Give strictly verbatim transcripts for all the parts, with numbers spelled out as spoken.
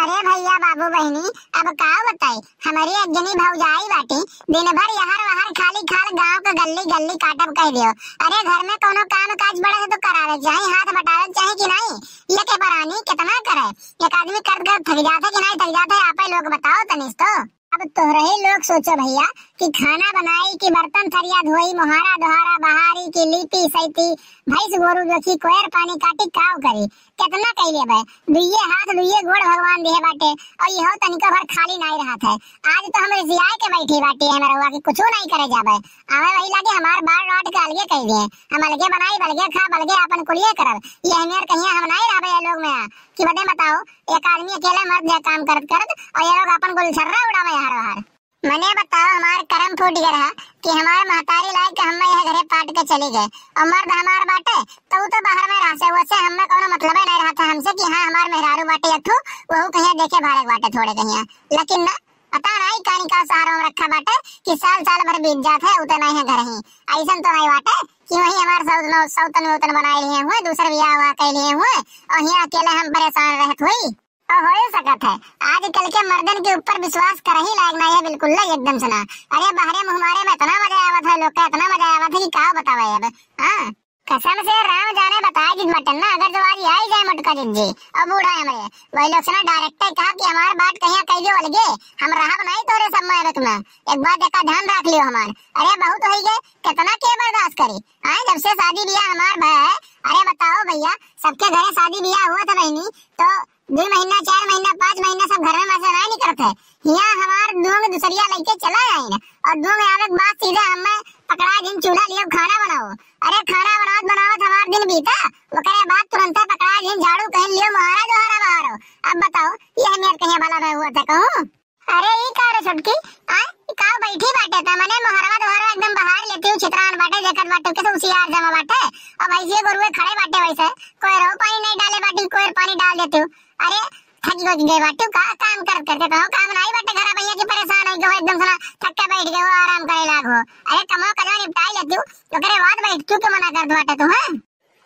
अरे भइया, बाबू, बहिनी, अब का बताई, हमरी एक जनी भौजाई बाटी, दिन भर यहर वहर खाली खाल गाँव क गल्ली गल्ली काटब कहि दियो। अरे घर में कउनो काम काज पड़े है तो करावे क चाही, हाथ बटावे क चाही कि नाहीं? ये के परानी केतना करे, एक आदमी करत करत थक जात है कि नाहीं थक जात है, आपै लोग बताओ तनी तो। अब तोहरही लोग सोचो भइया कि खाना बनाई कि बर्तन थरिया धोई, मोहारा दोहारा बहारी कि लीपी सैती, भैंस गोरू देखी, कोयर पानी काटी, काव करी, केतना कइ लेबे। दुइये हाथ दुइये गोड़ भगवान दिहे बाटे, अउर इहो तनिको भर खाली नाहीं रहत है। आज तो हम रिसियाए के बैठी बाटी है रउआ कि कुछो नाहीं करे जाबे। आवे वही लागे हमार बाट वाट के अलगे कइ दिए, हम अलगे बनाई, अलगे खाब, अलगे आपन कुलिये करब। ये हमेर कहिया हम नाहीं रहबे ये लोग में आ, कि बदे बताओ, एक आदमी अकेला मर्द जा काम करत करत, अउर ये लोग आपन गुलछर्रा उड़ावे हर हर। मने बताओ, हमार करम फूट गया रहा कि हमार महतारी लायक के हम्मे यह घरे पाट के चली गए, अउर मर्द हमार बाटे, तो उ तो बाहर में रहा से, वैसे हम्मे कउनो मतलबे नाहीं रहा था हमसे कि हाँ, हमार मेहरारू बाटे अथू, वहू कहिया देखे भारे के बाटे थोड़े कहिया। लेकिन ना, पता नाहीं कानी का सहारा में रखा बाटे कि साल साल भर बीत जात है, उतना ही घर ही। अइसन तो नाहीं बाटे कि वही हमार सौत-, सौतन वोतन बनाए लिए हुए, दूसर बियाह हुआ कइ लिए हुए, अउर हियाँ अकेले हम परेशान रहत हुई। और हो ही सकत है, आजकल के मर्दन के ऊपर विश्वास करही लायक नाहीं है बिल्कुल ना, एकदम से ना। अरे बहरे मुँह मारे में इतना मजा आवत है लोग का, इतना मजा आवत है कि का बतावे अब। हाँ, कसम से राम जाने बताए जित बटन ना, अगर जो आज आई जाए मोटका जित जी और बूढ़ा हमरे, वही लोग से ना direct ही कहा कि हमार बाट कहिया कहि दियो अलगे, हम रहब नाहीं तोरे सब में। एक बात एका ध्यान रख लियो हमार। अरे बहुत होई गए, कितना के बर्दाश्त करी? आए जब से शादी बियाह हमार भय है, अरे बताओ भइया, सबके घरे शादी बियाह हुआ था बहिनी, तो दुइ महीना, चार महीना, पाँच महीना सब घर में से नाहीं निकरत है। हियाँ हमार दोनों दूसरिया लइके चला जाइन और दोनों आवे के बाद सीधा हमें पकड़ा दिन चूल्हा लियो खाना बनाओ। अरे खाना बनावत बनावत हमार दिन बीता, ओकरे बाद तुरंत पकड़ा दिन झाड़ू कहीं लियो मोहारा जोहारा बहारो। अब बताओ ये हमेर कहिया भला भय हुआ था कहूँ? अरे ई का रे छोटकी, आ ई का बैठी बाटे त मने मोहरवा दोहरवा एकदम बहार लेती हूँ, छितरान बाटे, देखत बाटे कैसे उसियार जमा बाटे। अब ऐसे गोरुए खड़े बाटे वैसे, कोई रो पानी नाहीं डाले बाटी, कोई पानी डाल देती हूँ। अरे थकी होकी गए बाटी का काम करत करते, कहो काम नाहीं बाटे घर भइया की परेशान हो गए एकदम से ना, थक के बैठ गए हो, आराम करे लाग हो। अरे कमाओ कजवा निपटाई लेती हूँ, ओकरे बाद बैठ क्यों के मना करत बाटे तू, हैं?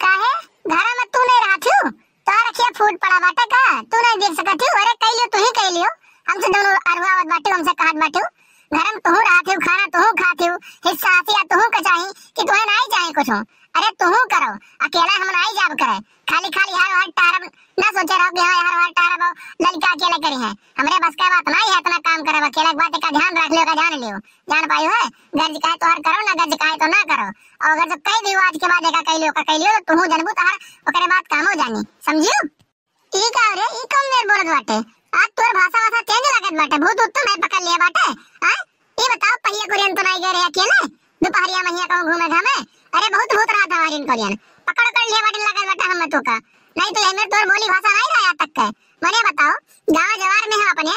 काहे? घर में तू नाहीं रहत हूँ? तोहर अखिया फूट पड़ा बाटे का? तू नाहीं देख सकत हूँ? अरे कइ लियो, तू ही कइ लियो। हमसे दोनों अरुआवत बाटे, हमसे कहत बाटे। घर में तू रहत हूँ, खाना तू खात हूँ, हिस्सा हसिया तू का चाही कि तुहे नाहीं चाही कुछ? अरे तू करो, अकेला हम नाहीं जाब करे। खाली खाली हर हर टहरब ना सोचे रहो कि हाँ हर हर टहरब लड़का अकेले करी है। हमरे बस का बात नाहीं है इतना काम करब, अकेला एक बात का ध्यान रख लियो, का जान लियो। जान पायो है, गर्ज काहे तोहर करो ना, गर्ज काहे तो ना करो। और अगर जो कह दियो आज के बाद एका कह लियो, का कह लियो, तो तुहू जनबू तोहर ओकरे बाद कामो जानी, समझियो? ई का रे, ई कौन मेर बोलत बाटे? आज तोर भाषा वाषा change लागत बाटे, भूत उत्तम है पकड़ लिया बाटे। हाँ, ई बताओ पहिया कुरियन तो नाहीं गए रहे अकेले दुपहरिया महिया कहूँ घूमे घामे? अरे बहुत भूत रहा था हमारी इनको लियन, पकड़ कर लिया बाटे लागत बाटे हम तो का। नाहीं तो ये मेर तोर बोली भाषा नाहीं रहा आज तक के। मने बताओ, गाँव जवार में हम अपने,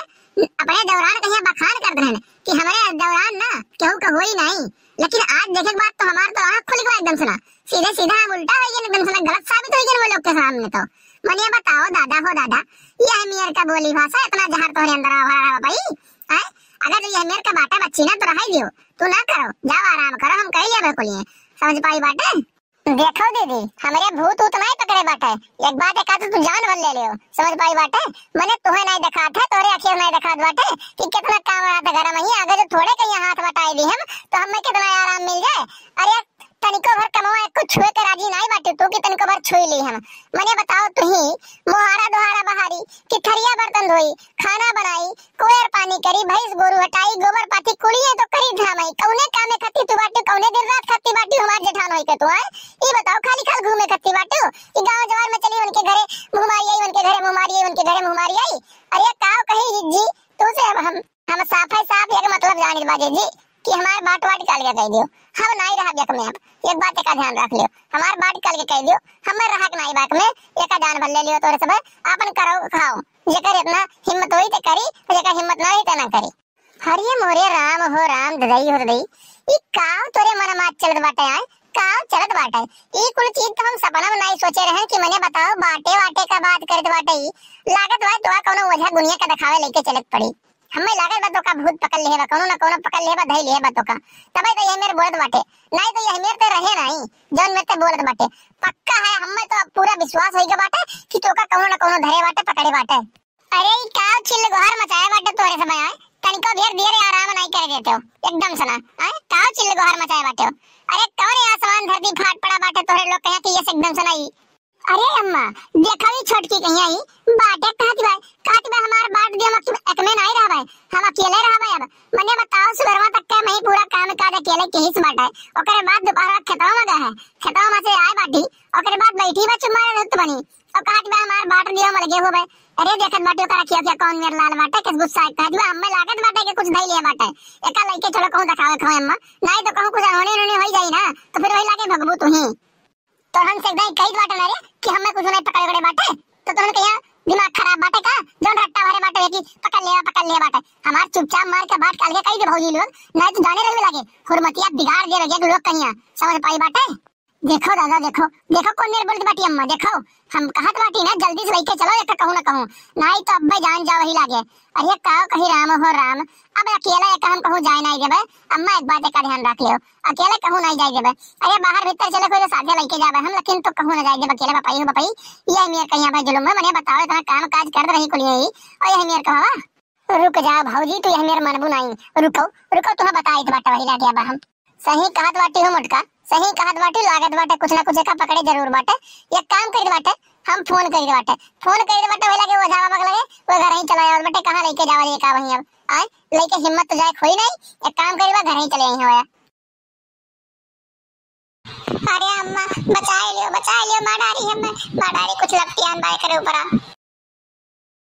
अपने दौरान कहीं बखान करत रहन कि हमरे दौरान ना केहू का होई नाहीं, लेकिन आज देखे के बाद तो हमार तो आँख खुल गवा एकदम से ना, सीधे सीधा हम उल्टा हो गए एकदम से ना, गलत साबित हो गए वो लोग के सामने तो। मने बताओ दादा हो दादा, ये मेर का बोली भाषा इतना जहर तोहरे अंदर आ रहा है भाई, हैं? अगर ये मेर का बाटा बच्ची ना तो रहाई दियो, तू ना करो, जाओ आराम करो, हम कह लिया बिल्कुल ये, समझ पाई बाटे? देखो दीदी, हमरे भूत ऊत नाहीं पकड़े बाटे। एक बात एक आदत तू जान भर ले लियो, समझ पाई बाटे? मने तुहे नाहीं देखात है, तोरे अखिया नाहीं देखात बाटे कि कितना काम रहत है घर में ही। अगर जो थोड़े कहीं हाथ बटाई दी हम, तो हमें कितना आराम मिल जाए। अरे तनिको भर कमवा एक कुछ छुए के राजी नाहीं बाटे तू कि तनिको भर छुई ली हम। मने बताओ तू ही मोहारा दोहारा बहारी कि थरिया बर्तन धोई, खाना बनाई, कोयर पानी करी, भैंस गोरू हटाई, गोबर पाथी कुलिये तो करी धाम आई। कौने कामे खत्ती तू बाटी, कौने दिन रात खत्ती बाटी हमार जेठान होई के तू, आय? ई बताओ, खाली खाल घूमे खत्ती बाटू? ई गाँव जवार में चली उनके घरे मुँह मारी आई, उनके घरे मुँह मारी आई, उनके घरे मुँह मारी आई। अरे काव कही जी, तू से हम, हम, हम साफ है साफ एक मतलब जानित बाजे जी कि हमार बाट वाट काल के कह दियो, हम नाहीं रहब यक में अब। एक बात का ध्यान रख लियो, हमार बाट काल के कह दियो, हमें रहक नाहीं बाक में, एक जान भर ले लियो तोरे सब, आपन करो खाओ। जेकर इतना हिम्मत होई ते करी, जेकर हिम्मत ना होई ते ना करी। हरिये मोरे राम हो राम, ददई हो ददई, ई काव तोरे मन में चलत बाटे आय? काव चलत बाटे? ई कुल चीज तो हम सपना में नाहीं सोचे रहे कि मने बताओ बाटे वाटे का बात करत बाटे ई। लागत बा तोका कौनो ओझा गुनिया का दिखावे लेके चलत पड़ी। हमें लागत बा तोका भूत पकड़ लिहे बा, कौनो ना कौनो पकड़ लिहे बा, धई लिहे बा तोका। तबे तो ये मेर बोलत बाटे, नाहीं तो ये मेर ते रहे नाहीं, जौन मेर ते बोलत बाटे। पक्का है, हमें तो अब पूरा विश्वास होई गया बाटे कि तोका कौनो ना कौनो धरे बाटे, पकड़े बाटे। अरे ई का काव चिल्ल गोहार मचाए बाटे तोहरे समय आए, तनिको भेर दियर आराम नाहीं करे देते हो, एकदम से ना, आए, काव चिल्ल गोहार मचाए बाटे हो। अरे कौन ये आसमान धरती फाट पड़ा बाटे तोहरे लोग कहिया कि ये से एकदम से ना ई। अरे अम्मा, देखा ई छोटकी कहिया ई बाटे कहत बा, कहत बा हमार बाट दियो, हम एक में नाहीं रहबे, हम अकेले रहबे अब। मने बताओ सुबेरवा तक के मैं पूरा काम काज अकेले के हिस बाटे, ओकरे बाद दोपहर खेतवा में गए है, खेतवा में से आए बाटी, ओकरे बाद बैठी बा चुम्मा रहत बनी, और कहत बा हमार बाट दियो, हम अलगे होबे। अरे देखत बाटी ओकर अखिया, अखिया कौन मेर लाल बाटे, किस गुस्सा है, कहत बा हमें लागत बाटे कि कुछ धई लिया बाटे, एका लइके चलो कहूँ देखावे खावे अम्मा, नाहीं तो कहूँ कुछ अनहोनी उनहोनी होई जाई ना, तो फिर वही लागे भगबू तू ही। तो हमसे एकदम कही बाटे ना रे कि हमें कुछ नहीं पकड़े उकड़े बाटे, तो तोहन के यहाँ दिमाग खराब बाटे का? जौन रट्टा भरे बाटे कि पकड़ लिया, पकड़ लिया बाटे। हमार चुपचाप मार के बात काल के कही दे भौजी लोग, नहीं तो जाने रहे लागे। हुरमतिया बिगाड़ दे लगे लोग कहिया, समझ पाई बाटे। देखो दादा, देखो, देखो कौन मेर बोलत बाटी अम्मा, देखो, हम कहत बाटी ना जल्दी से लइके चलो एक कहूँ ना कहूँ, नहीं तो अब्बे जान जाओ वही लागे। अरे काव कही राम हो राम, अब अकेला एक हम कहूँ जाए नहीं देबे। अम्मा एक बात का ध्यान रख लियो, अकेले कहूँ नहीं जाए देबे। अरे बाहर भीतर चले कोई तो साथे लइके जाबे हम, लेकिन तो कहूँ ना जाए देबे अकेले। बपाई हो बपाई, ये मेर कहिया भाई जुलुम है, मने बताओ इतना काम काज करत रही कुलिया ही, और ये मेर कहा। रुक जाओ भौजी, तू ये मेर मनबू नहीं, रुको, रुको, तुम्हें बताई तो बाटा वही लागे अब हम। सही कहत बाटी हो मोटका, सही कहत बाटी, लागत बाटे कुछ ना कुछ एका पकड़े जरूर बाटे। एक काम करित बाटे, हम फोन करित बाटे, फोन करित बाटे, वही लागे ओझा बाबा के लगे, वो घर ही चला जावत बाटे, कहाँ लइके जावा ये का वहीं अब, आए, लइके हिम्मत तो जाए खोई नहीं, एक काम करिबा घर ही चले आई हो। अरे अम्मा, बचाए लियो, बचाए लियो, मार डारी हमें, मार डारी, कुछ लपटियान बाय करे ऊपर आ।